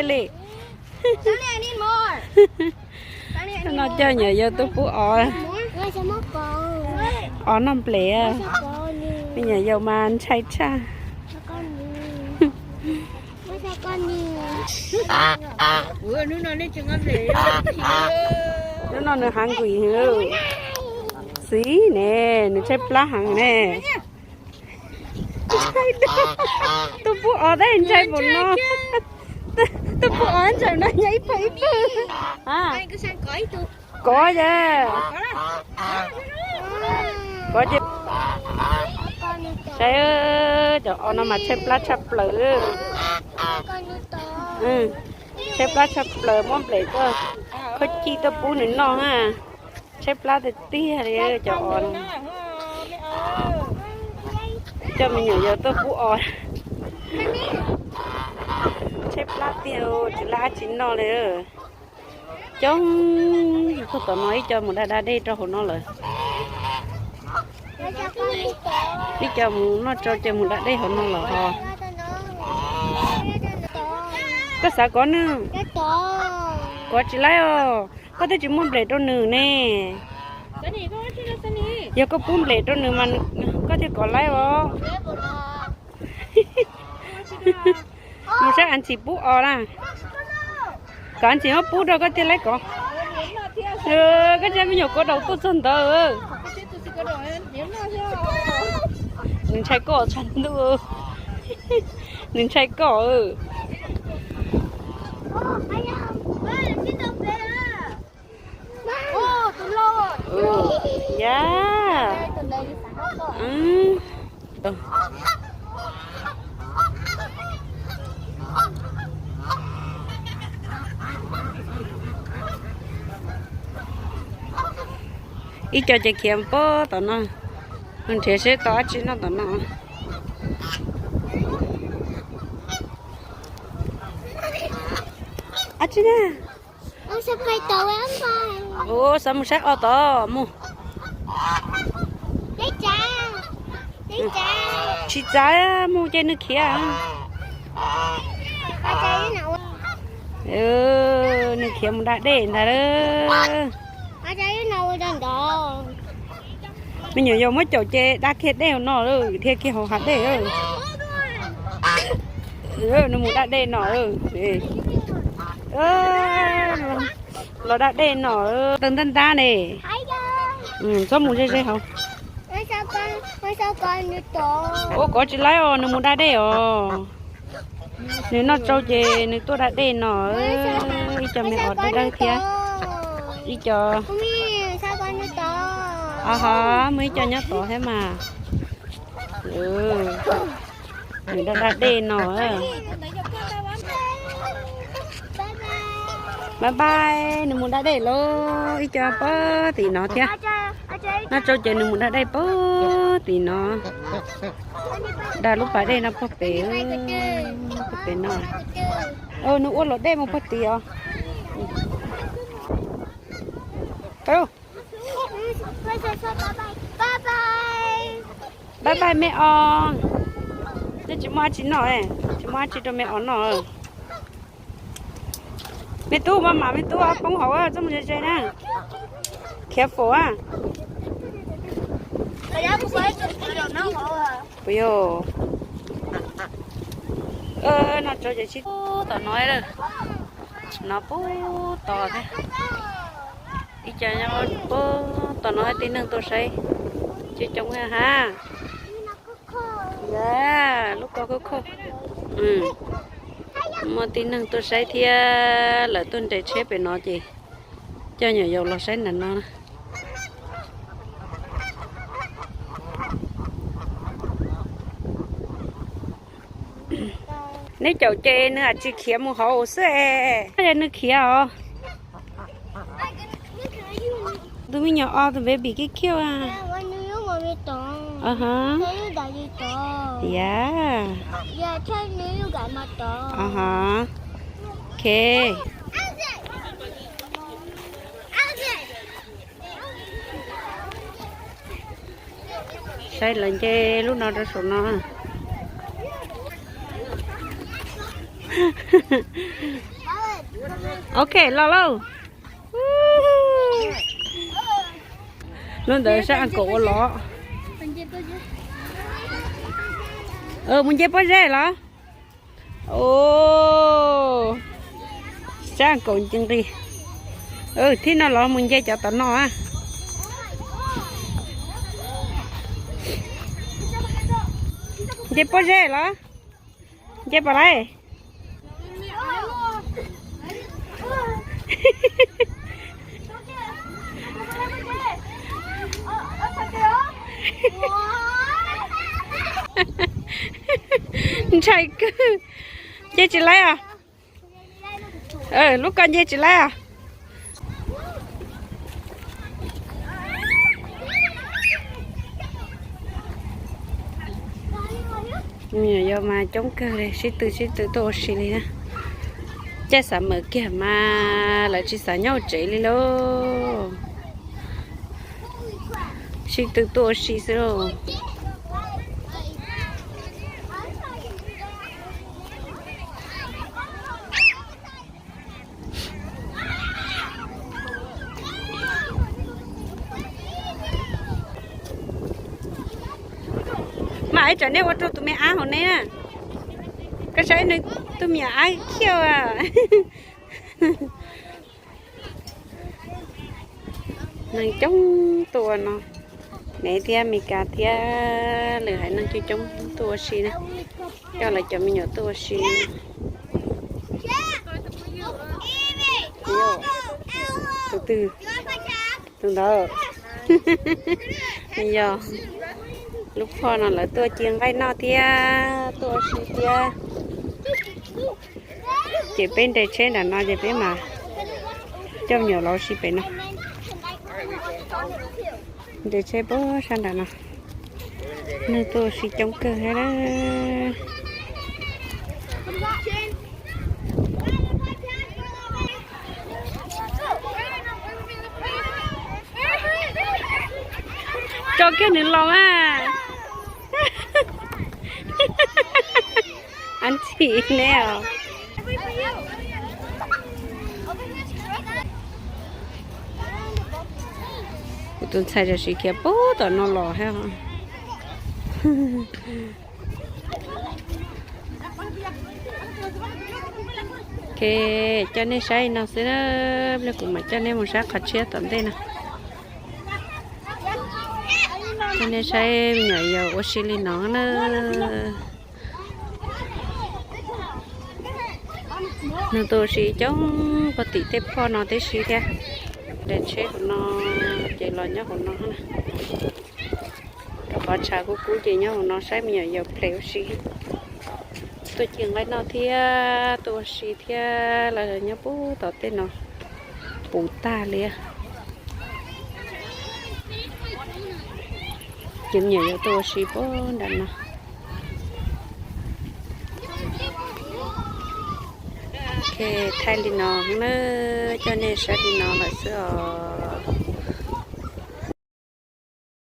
Li. No coj nyuam yaus tuaj pub os. Os noj nplej. Me nyuam yaus mas ntshai tshaj. Hnub no nws hav nqis heev. Xis ne, nws tshaib plab heev ne. Tuaj pub os tab ntshai npaum no. Tuaj pub os ntshai no nyob ib pawg ib pawg. Kov yas. Kov ces saib, cov os no mas tshaib plab tshaj plaws. Tshaib plab tshaj plaws, muab nplej tuaj, khaub cij tuaj pub nws noj na. Tshaib plab tiag tiag li cov os no. Coj me nyuam yaus tuaj pub os. Tshaib plab tiag, tsis laj dab tsi noj li. Coob, tuaj tom no ib co mus da da dej rau hauv no lawm. Ib co mus noj tsau ces mus da dej hauv no lawm ho. Koj xav kov nws? Kov tsis laib os, koj twb tsis muaj nplej rau nws ne. Yog koj pub nplej rau nws mas koj thiaj kov laib os. Mus saib av ntxhim pub os na. Kom av ntxhim muab pub rau koj thiaj laib kov. Koj tsa me nyuam kov daus tuaj txog ntawd. Nws ntshai koj tshaj ntuj. Nws ntshai koj. Yam. Ib co ces khiav puag tom no, mus nrhiav seb tau dab tsi noj tom no. Dab tsi na? Ua xav mus saib os tod mus. Tsis txav mus ces nws khiav. Nws khiav mus da dej ntag lauj. Me nyuam yaus muab caum ces da kiag dej hauv no lawm, dhia kiag hauv hav dej. Nws mus da dej no. Los da dej no, taw ntab ntab ne. Txhob mus ze ze hauv. Ua kov tsis laib os, nws mus da dej os. Nws noj tsau ces nws tuaj da dej no. Ib co me os dawb dawb thiab. Ib co. Ho muaj ib co nyob tod thiab mas. Nws da da dej no. Bye bye, nws mus da dej lawm, ib co puag tim no thiab. Noj tsau ces nws mus da dej puag tim no. Da lub pas dej no puag pem, puag pem no. Nws ua luam dej mus puag tim os. Bye bye me os. Nej tsis muaj dab tsi noj, tsis muaj dab tsi rau me os noj. Me tub, maj mam me tub, poob hauv, txhob mus ze ze na. Khiav faus. Puas yog? Noj tsau ces sib pub tom no, no pub tos thiab. Ib co nyob pub tos no tib neeg tuaj saib. Coob coob ha. Lub ko khov kho. Muaj tib neeg tuaj saib thiab, lawv tuaj nres tsheb pem no ces coj nyuam yaus los saib ntawm no. Neb caum ces nws tsis khiav mus hauv xwb es, nws khiav os. Tus me nyuam os, tus baby kiv khiav. Yam. Ok. Saib lawv nce lub no rau saum no. Ok, los lauj. Lub ntawd sab as kaum ua los. Mus nce pob zeb los? Sab as kaum nqis. Thib no los mus nce cov tom no. Nce pob zeb los? Nce pom lawm. Ntshai kawg. Nce tsis laib os. Lub ko nce tsis laib os. Yog mas coob kawg li, sib tw sib tw tuaj ua si li na. Caij xav mam kiag mas lawv tsis xav nyob hauv tsev li lauj. Sib tw tuaj ua si xwb lauj. Mam ib tsam nej ua rau tus me ab hauv ne. Koj saib nws tus me nyuam ab khiauv. Neeg coob tuaj ua no, Mev thiab Mes Kas thiab lwm haiv neeg coob coob tuaj ua si na. Coj lawv cov me nyuam tuaj ua si. Tus twg? Tus ntawd. Yog lub phoj no lawv tuaj ci nqaij noj thiab tuaj ua si thiab. Ces peb nres tsheb nram no ces peb mas coj me nyuam los ua si pem no. Nres tsheb puag sab nram no. Neeg tuaj ua si coob kawg thiab. Tso kiag nws los a. Ab ntxim ne os. Kuv tus ntxhais tam sim khiav puag tom no los thiab. Ok, coj nej saib li no xwb, pliag kuv mam coj nej mus saib qhov tshiab tom ntej no. Coj nej saib me nyuam yaus ua si li no na. Neeg tuaj ua si coob puag tim tej phoj no tib si thiab. Nres tsheb hauv no ces los nyob hauv no na. Rau qhov tshav kub kub ces nyob hauv no saib me nyuam yaus ples ua si. Tuaj ci nqaij noj thiab tuaj ua si thiab, lawv nyob puag tom tej no puv tag li. Ces me nyuam yaus tuaj ua si puag nram no. Ok, thaij li no na, coj nej saib li no lawm xwb os.